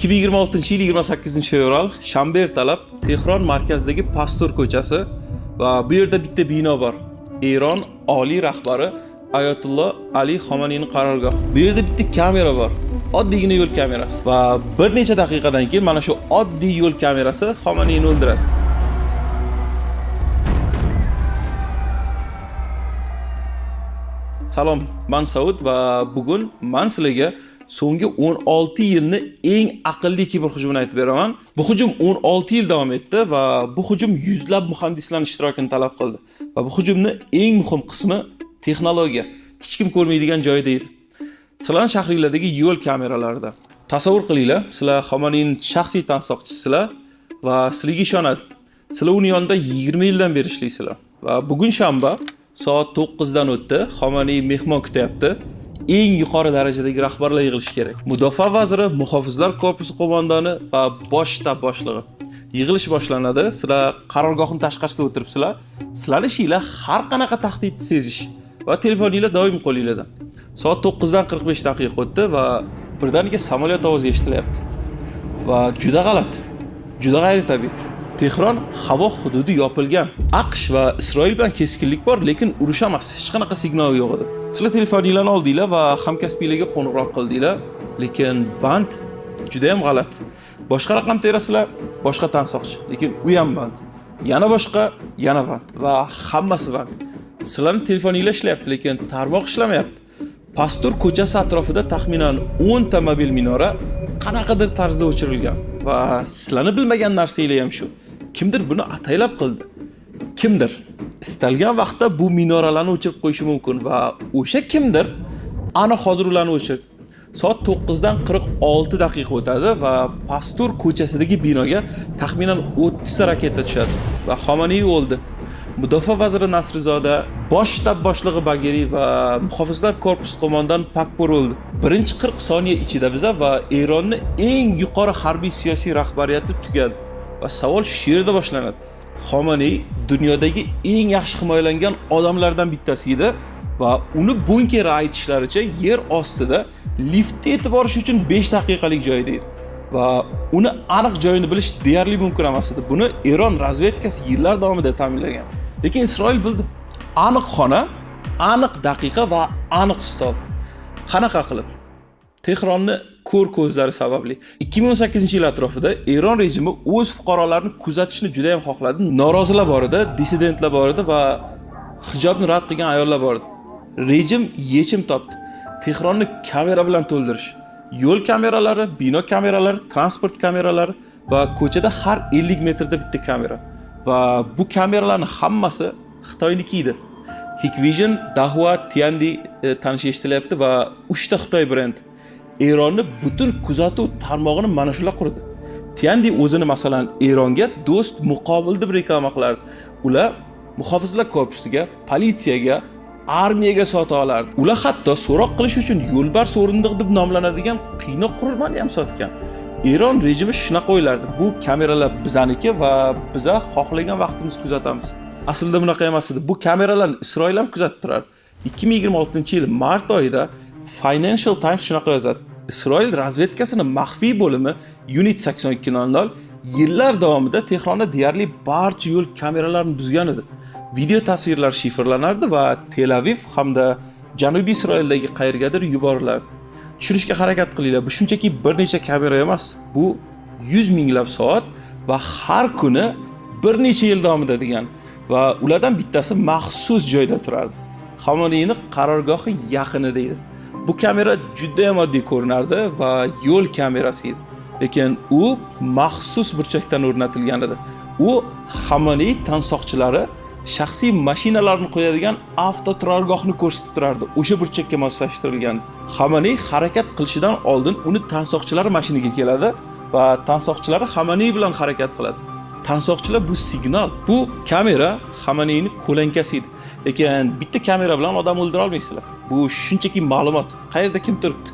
2026-yil 28 fevral, shanba ertalab, Tehron markazidagi Pastor ko'chasi va bu yerda bitta bino bor. Eron oliy rahbari Ayatulloh Ali Xomaniyning qarorgohi. Bu yerda bitta kamera bor. Oddiygina yo'l kamerasi va bir necha daqiqadan keyin mana shu oddiy yo'l kamerasi Xomaniyni o'ldiradi. Salom, man Saud va bugun man sizlarga so'nggi 16 yilni eng aqlli kiber hujumini aytib beraman. Bu hujum 16 yil davom etdi va bu hujum yuzlab muhandislarning ishtirokini talab qildi. Va bu hujumni eng muhim qismi texnologiya. Hech kim ko'rmaydigan joyda edi. Sizlarning shahringlardagi yo'l kameralarida. Tasavvur qilinglar, sizlar Xomaniyning shaxsiy tansoqchisizlar va sizlarga ishonadi. Sizlar uni yonida 20 yildan beri ishlaysizlar. Va bugun shanba, soat 9 dan o'tdi. Xomaniy mehmon kutyapti. Eng yuqori darajadagi rahbarlar yig'ilishi kerak. Mudofaa vaziri, muhofizlar korpusi qo'mondoni va bosh shtab boshlig'i. Yig'ilish boshlanadi. Sizlar qarorgohning tashqarisida o'tiribsizlar. Sizlarning ishinglar har qanaqa tahdidni sezish va telefoninglar doim qo'linglarda. Soat 9 dan 45 daqiqa o'tdi va birdaniga samolyot ovozi eshitilyapti. Va juda g'alati, juda g'ayritabiiy. Tehron havo hududi yopilgan. AQSh va Isroil bilan keskinlik bor, lekin urush emas. Hech qanaqa signal yo'q edi. Sizlar telefoninglarni oldinglar va hamkasbinglarga qo'ng'iroq qildinglar, lekin band juda ham g'alati. Boshqa raqam terasizlar, boshqa tansoqchi, lekin u ham band. Yana boshqa, yana band va hammasi band. Sizlarning telefoninglar ishlayapti, lekin tarmoq ishlamayapti. Pastor ko'chasi atrofida taxminan 10 ta mobil minora qanaqadir tarzda o'chirilgan va sizlarni bilmagan narsanglar ham shu. Kimdir buni ataylab qildi. Kimdir istalgan vaqtda bu minoralarni o'chirib qo'yishi mumkin va o'sha kimdir ana hozir ularni o'chirdi. Soat 9 dan 46 daqiqa o'tadi va Pastor ko'chasidagi binoga taxminan 30 ta raketa tushadi va Xomaniy o'ldi. Mudofaa vaziri Nasrizoda, bosh shtab boshlig'i Bagiriy va muhofizlar korpusi qo'mondoni Pakpur o'ldi. Birinchi 40 soniya ichida biza va Eronni eng yuqori harbiy siyosiy rahbariyati tugadi. Va savol shu yerda boshlanadi. Xomaniy dunyodagi eng yaxshi himoyalangan odamlardan bittasi edi va uni bunkeri aytishlaricha yer ostida liftda yetib borish uchun 5 daqiqalik joyda edi. Va uni aniq joyini bilish deyarli mumkin emas edi. Buni Eron razvedkasi yillar davomida ta'minlagan. Lekin Isroil bildi. Aniq xona, aniq daqiqa va aniq stol. Qanaqa qilib? Tehronni ko'r ko'zlari sababli 2018-yil atrofida Eron rejimi o'z fuqarolarini kuzatishni juda ham xohladi. Norozilar bor edi, dissidentlar bor edi va hijobni rad qilgan ayollar bor edi. Rejim yechim topdi. Tehronni kamera bilan to'ldirish. Yo'l kameralari, bino kameralari, transport kameralari va ko'chada har 50 metrda bitta kamera. Va bu kameralarning hammasi Xitoyniki edi. Hikvision, Dahua, Tiandi tanish eshitilyapti va 3 ta Xitoy brend. Eronni butun kuzatuv tarmog'ini mana shular qurdi. Tiandi o'zini masalan Eronga do'st muqobil deb reklama qilardi. Ular muhofizlar korpusiga, politsiyaga, armiyaga sota olardi. Ular hatto so'roq qilish uchun yo'lbars o'rindiq deb nomlanadigan qiynoq qurilmani ham sotgan. Eron rejimi shunaqa o'ylardi. Bu kameralar bizaniki va biza xohlagan vaqtimiz kuzatamiz. Aslida bunaqa emas edi. Bu kameralarni Isroil ham kuzatib turardi. 2026-yil mart oyida Financial Times shunaqa yozadi. Isroil razvedkasini maxfiy bo'limi Unit 8200 yillar davomida Tehronda deyarli barcha yo'l kameralarini buzgan edi. Video tasvirlar shifrlanardi va Tel Aviv hamda Janubiy Isroildagi qayergadir yuborilardi. Tushunishga harakat qilinglar, bu shunchaki bir necha kamera emas, bu 100 minglab soat va har kuni bir necha yil davomida degan va ulardan bittasi maxsus joyda turardi. Xamoniyni qarorgohi yaqinida edi. Bu kamera juda ham oddiy ko'rinardi va yo'l kamerasi edi. Lekin u maxsus burchakdan o'rnatilgan edi. U Xamoniy tansoqchilari shaxsiy mashinalarni qo'yadigan avtoturargohni ko'rsatib turardi. O'sha burchakka moslashtirilgandi. Xamoniy harakat qilishidan oldin uni tansoqchilari mashinaga keladi va tansoqchilari Xamoniy bilan harakat qiladi. Tansoqchilar bu signal, bu kamera Xamoniyning ko'lankasi edi. Lekin bitta kamera bilan odam o'ldira olmaysizlar. Bu shunchaki ma'lumot. Qayerda kim turibdi?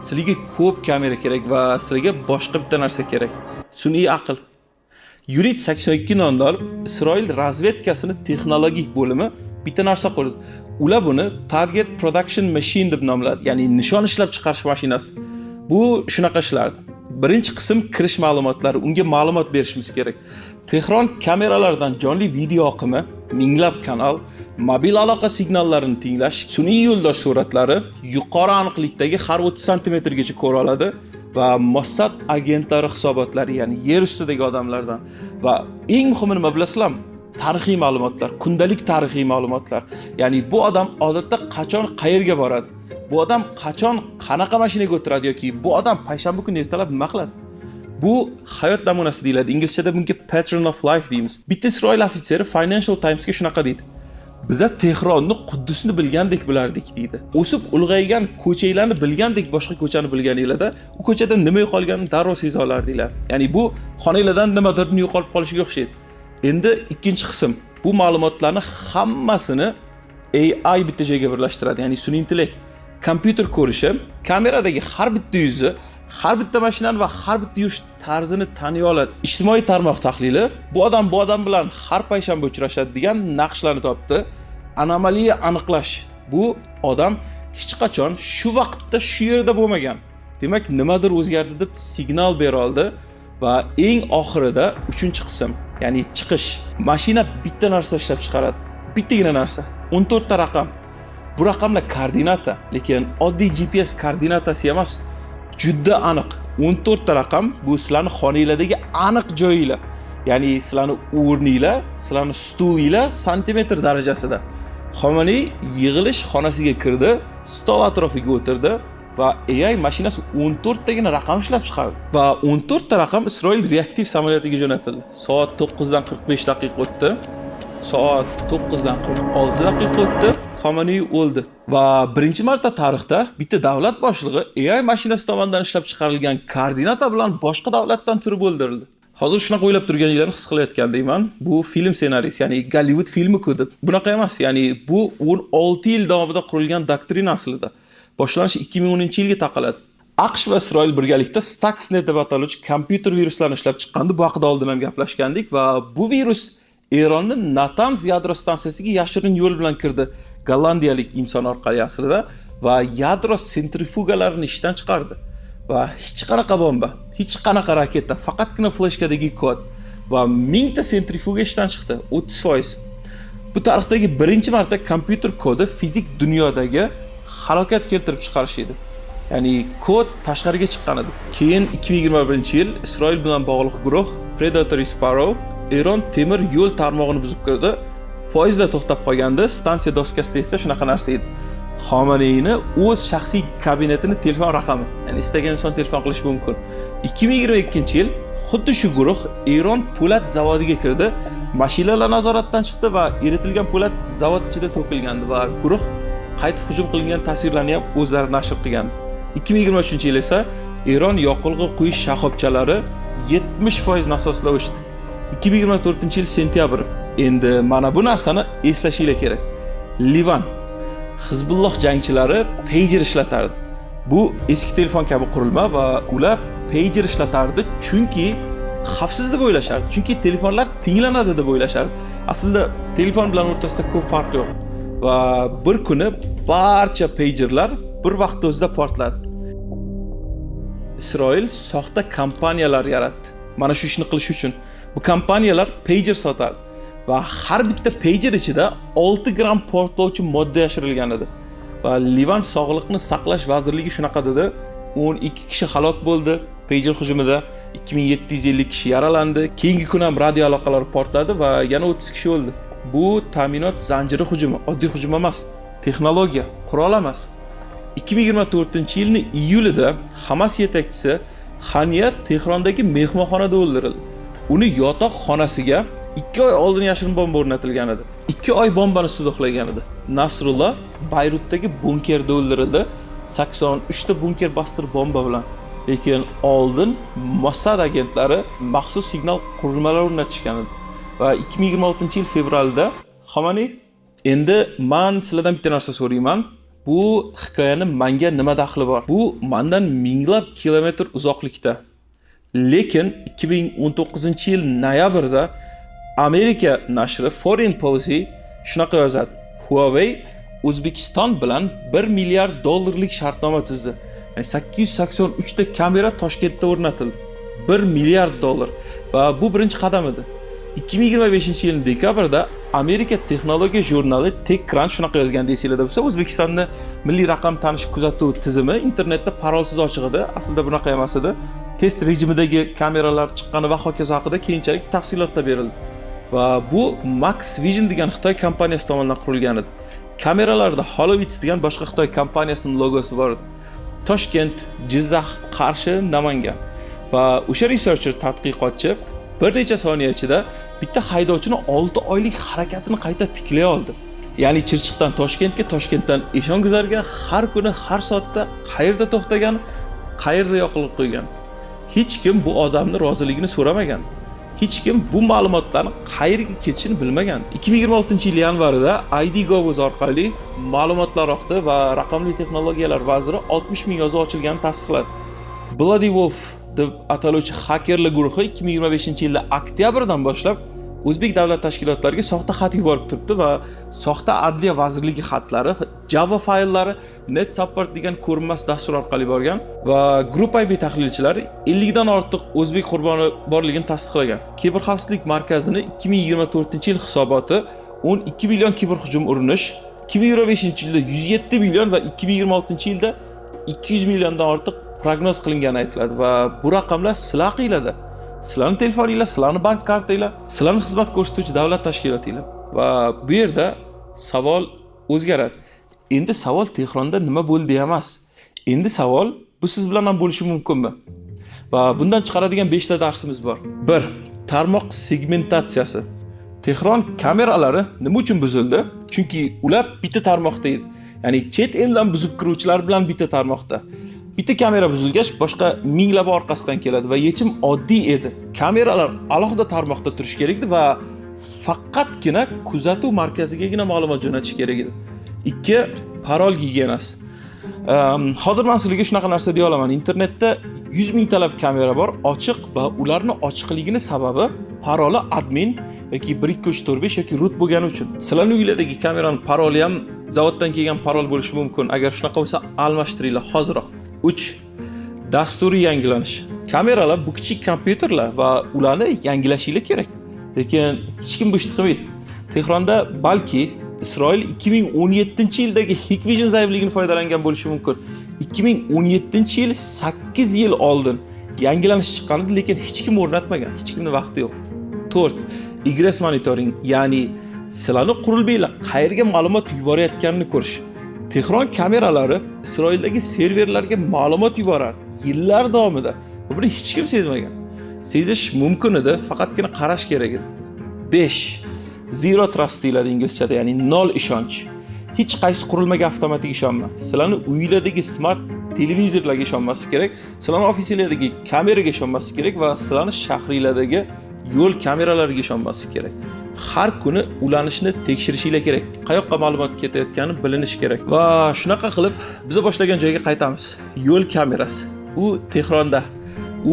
Sizlarga ko'p kamera kerak va sizlarga boshqa bitta narsa kerak. Sun'iy aql. Unit 8200 Isroil razvedkasini texnologik bo'limi bitta narsa qurdi. Ular buni Target Production Machine deb nomladi, ya'ni nishon ishlab chiqarish mashinasi. Bu shunaqa ishlardi. Birinchi qism kirish ma'lumotlari, unga ma'lumot berishimiz kerak. Tehron kameralaridan jonli video oqimi, minglab kanal, mobil aloqa signallarini tinglash, sun'iy yo'ldosh suratlari yuqori aniqlikdagi har 30 santimetrgacha ko'ra oladi va Mossad agentlari hisobotlari, ya'ni yer ustidagi odamlardan. Va eng muhimi nima bilasizlarmi? Tarixiy ma'lumotlar, kundalik tarixiy ma'lumotlar. Ya'ni bu odam odatda qachon qayerga boradi? Bu odam qachon qanaqa mashinaga o'tiradi yoki bu odam payshanba kuni ertalab nima qiladi? Bu hayot namunasi deyiladi. Inglizchada bunga pattern of life deymiz. Bitta Isroil ofitseri Financial Timesga shunaqa deydi: "Biza Tehronni Quddusni bilgandek bilardik", deydi. "O'sib ulg'aygan ko'changlarni bilgandek boshqa ko'chani bilganinglarda, u ko'chada nima yo'qolganini darrov seza olardinglar." Ya'ni bu xonanglardan nimadir yo'qolib qolishiga o'xshaydi. Endi ikkinchi qism. Bu ma'lumotlarni hammasini AI bitta joyga birlashtiradi, ya'ni sun'iy intellekt. Kompyuter ko'rishi kameradagi har bitta yuzni, har bitta mashinani va har bitta yurish tarzini taniy oladi. Ijtimoiy tarmoq tahlili bu odam bu odam bilan har payshanba uchrashadi degan naqshlarni topdi. Anomaliya aniqlash: bu odam hech qachon shu vaqtda shu yerda bo'lmagan, demak nimadir o'zgardi deb signal bera oldi. Va eng oxirida uchinchi qism, ya'ni chiqish. Mashina bitta narsa ishlab chiqaradi, bittagina narsa, 14 ta raqam. Bu raqamlar koordinata, lekin oddiy GPS koordinatasi emas, juda aniq 14 ta raqam. Bu sizlarni xonanglardagi aniq joyinglar, ya'ni sizlarni o'rninglar, sizlarni stulinglar santimetr darajasida. Xomaney yig'ilish xonasiga kirdi, stol atrofiga o'tirdi va AI mashinasi 14 tagina raqam ishlab chiqardi va 14 ta raqam Isroil reaktiv samolyotiga jo'natildi. Soat 9 dan 45 daqiqa o'tdi, soat 9 dan 46 daqiqa o'tdi, Xomaney o'ldi. Va birinchi marta tarixda bitta davlat boshlig'i AI mashinasi tomonidan ishlab chiqarilgan koordinata bilan boshqa davlatdan turib o'ldirildi. Hozir shunaqa o'ylab turganinglarni his qilayotgandayman. Bu film ssenariysi, ya'ni Gollivud filmi-ku deb. Bunaqa emas, ya'ni bu 16 yil davomida qurilgan doktrina aslida. Boshlanishi 2010-yilga taqaladi. AQSh va Isroil birgalikda Stuxnet deb ataluvchi kompyuter viruslarini ishlab chiqqandi. Bu haqida oldin ham gaplashgandik va bu virus Eronni Natanz yadro stansiyasiga yashirin yo'l bilan kirdi. Gollandiyalik inson orqali aslida va yadro sentrifugalarini ishdan chiqardi. Va hech qanaqa bomba, hech qanaqa raketa, faqatgina fleshkadagi kod va mingta sentrifuga ishdan chiqdi, 30%. Bu tarixdagi birinchi marta kompyuter kodi fizik dunyodagi halokat keltirib chiqarish edi. Ya'ni kod tashqariga chiqqan edi. Keyin 2021-yil Isroil bilan bog'liq guruh Predatory Sparrow Eron temir yo'l tarmog'ini buzib kirdi. Poyezdlar to'xtab qolgandi, stansiya doskasida esa shunaqa narsa edi: Xomaneyni o'z shaxsiy kabinetini telefon raqami. Ya'ni istagan inson telefon qilishi mumkin. 2022-yil xuddi shu guruh Eron po'lat zavodiga kirdi. Mashinalar nazoratdan chiqdi va eritilgan po'lat zavod ichida to'kilgandi va guruh qaytib hujum qilingan tasvirlarni ham o'zlari nashr qilgandi. 2023-yil esa Eron yoqilg'i quyish shoxobchalari 70% nasoslar o'chdi. 2024-yil sentyabr. Endi mana bu narsani eslashinglar kerak. Livan Hizbulloh jangchilari pager ishlatardi. Bu eski telefon kabi qurilma va ular pager ishlatardi, chunki xavfsiz deb o'ylashardi. Chunki telefonlar tinglanadi deb o'ylashardi. Aslida telefon bilan o'rtasida ko'p farq yo'q. Va bir kuni barcha pagerlar bir vaqtda o'zida portladi. Isroil soxta kompaniyalar yaratdi mana shu ishni qilish uchun. Bu kompaniyalar pager sotardi va har bitta pager ichida 6 gramm portlovchi modda yashirilgan edi. Va Livan Sog'liqni saqlash vazirligi shunaqa dedi: 12 kishi halok bo'ldi pager hujumida, 2750 kishi yaralandi. Keyingi kun ham radio aloqalar portladi va yana 30 kishi o'ldi. Bu ta'minot zanjiri hujumi, oddiy hujum emas, texnologiya, qurol emas. 2024 yilning iyulida Hamas yetakchisi Haniya Tehrondagi mehmonxonada o'ldirildi. Uni yotoq xonasiga 2 oy oldin yashirin bomba o'rnatilgan edi. 2 oy bombani ustida uxlagan edi. Nasrulloh Bayrutdagi bunkerda o'ldirildi, 83 ta bunker buster bomba bilan. Lekin oldin Mossad agentlari maxsus signal qurilmalar o'rnatishgan edi. Va 2026 yil fevralda Xomani. Endi man sizlardan bitta narsa so'rayman. Bu hikoyani manga nima daxli bor? Bu mandan minglab kilometr uzoqlikda. Lekin 2019 yil noyabrda Amerika nashri Foreign Policy shunaqa yozadi: Huawei O'zbekiston bilan 1 milliard dollarlik shartnoma tuzdi. Ya'ni 883 ta kamera Toshkentda o'rnatildi. 1 milliard dollar. Va bu birinchi qadam edi. 2025 yilning dekabrda Amerika texnologiya jurnali TechCrunch shunaqa yozgan desanglar bo'lsa, O'zbekistonni milliy raqam tanish kuzatuv tizimi internetda parolsiz ochiq edi. Aslida bunaqa emas edi. Test rejimidagi kameralar chiqqani va hokazo haqida keyinchalik tafsilotlar berildi. Va bu Max Vision degan Xitoy kompaniyasi tomonidan qurilgan edi. Kameralarda Holoviz degan boshqa Xitoy kompaniyasining logosi bor edi. Toshkent, Jizzax, Qarshi, Namangan. Va o'sha researcher, tadqiqotchi bir necha soniya ichida bitta haydovchini 6 oylik harakatini qayta tiklay oldi. Ya'ni Chirchiqdan Toshkentga, Toshkentdan Eshonguzarga har kuni, har soatda qayerda to'xtagan, qayerda yoqilg'i quygan. Hech kim bu odamni roziligini so'ramagan. Hech kim bu ma'lumotlarni qayerga ketishini bilmagan. 2026 yil yanvarida ID.gov.uz orqali ma'lumotlar oqdi va raqamli texnologiyalar vaziri 60 ming yozuv ochilganini tasdiqladi. Bloody Wolf deb ataluvchi xakerlar guruhi 2025 yilda oktyabrdan boshlab o'zbek davlat tashkilotlariga soxta xat yuborib turibdi va soxta Adliya vazirligi xatlari, Java fayllari NetSupport degan ko'rinmas dastur orqali borgan va Group IB tahlilchilari 50 dan ortiq o'zbek qurboni borligini tasdiqlagan. Kiberxavfsizlik markazini 2024 yil hisoboti 12 million kiberhujum urinish, 2025 yilda 107 million va 2026 yilda 200 milliondan ortiq prognoz qilingani aytiladi va bu raqamlar sizlar haqinglarda. Sizlarni telefoninglar, sizlarni bank kartanglar, sizlarni xizmat ko'rsatuvchi davlat tashkilotinglar. Va bu yerda savol o'zgaradi. Endi savol Tehronda nima bo'ldi emas. Endi savol, bu siz bilan ham bo'lishi mumkinmi? Va bundan chiqaradigan 5 ta darsimiz bor. 1. Tarmoq segmentatsiyasi. Tehron kameralari nima uchun buzildi? Chunki ular bitta tarmoqda edi. Ya'ni chet eldan buzib kiruvchilar bilan bitta tarmoqda. Bitta kamera buzilgach, boshqa minglab orqasidan keladi va yechim oddiy edi. Kameralar alohida tarmoqda turishi kerak edi va faqatgina kuzatuv markazigagina ma'lumot jo'natish kerak edi. 2. Parol gigiyenasi. Hozir men sizlarga shunaqa narsa deya olaman. Internetda 100 mingtalab kamera bor, ochiq va ularni ochiqligini sababi paroli admin yoki 1 2 3 4 5 yoki root bo'lgani uchun. Sizlarning uylardagi kamerani paroli ham zavoddan kelgan parol bo'lishi mumkin. Agar shunaqa bo'lsa, almashtiringlar hoziroq. 3. Dasturiy yangilanish. Kameralar bu kichik kompyuterlar va ularni yangilashinglar kerak. Lekin hech kim bu ishni qilmaydi. Tehronda balki Isroil 2017 yildagi Hikvision zaifligini foydalangan bo'lishi mumkin. 2017 yil, 8 yil oldin yangilanish chiqqan edi, lekin hech kim o'rnatmagan, hech kimning vaqti yo'q. 4. Egress monitoring, ya'ni sizlarni qurilmanglar qayerga ma'lumot yuborayotganini ko'rish. Tehron kameralari Isroildagi serverlarga ma'lumot yuborardi yillar davomida va buni hech kim sezmagan. Sezish mumkin edi, faqatgina qarash kerak edi. 5. Zero trust deyiladi inglizchada, ya'ni nol ishonch. Hech qaysi qurilmaga avtomatik ishonma. Sizlarni uylardagi smart televizorlarga ishonmaslik kerak, sizlarni ofislardagi kameraga ishonmaslik kerak va sizlarni shahringlardagi yo'l kameralariga ishonmaslik kerak. Har kuni ulanishni tekshirishinglar kerak. Qayoqqa ma'lumot ketayotgani bilinishi kerak. Va shunaqa qilib biz boshlagan joyga qaytamiz. Yo'l kamerasi. U Tehronda,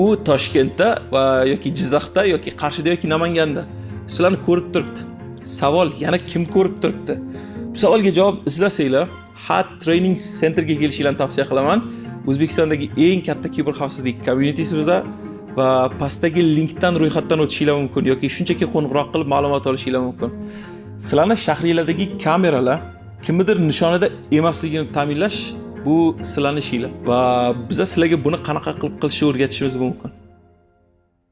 u Toshkentda va yoki Jizzaxda yoki Qarshida yoki Namanganda. Sizlarni ko'rib turibdi. Savol yana, kim ko'rib turibdi? Bu savolga javob izlasanglar, HAT Training Centerga kelishinglarni tavsiya qilaman. O'zbekistondagi eng katta kiber xavfsizlik communitysi biza va pastdagi linkdan ro'yxatdan o'tishinglar mumkin yoki shunchaki qo'ng'iroq qilib ma'lumot olishinglar mumkin. Sizlarni shahringlardagi kameralar kimnidir nishonida emasligini ta'minlash, bu sizlarni ishinglar va biza sizlarga buni qanaqa qilib qilishni o'rgatishimiz mumkin.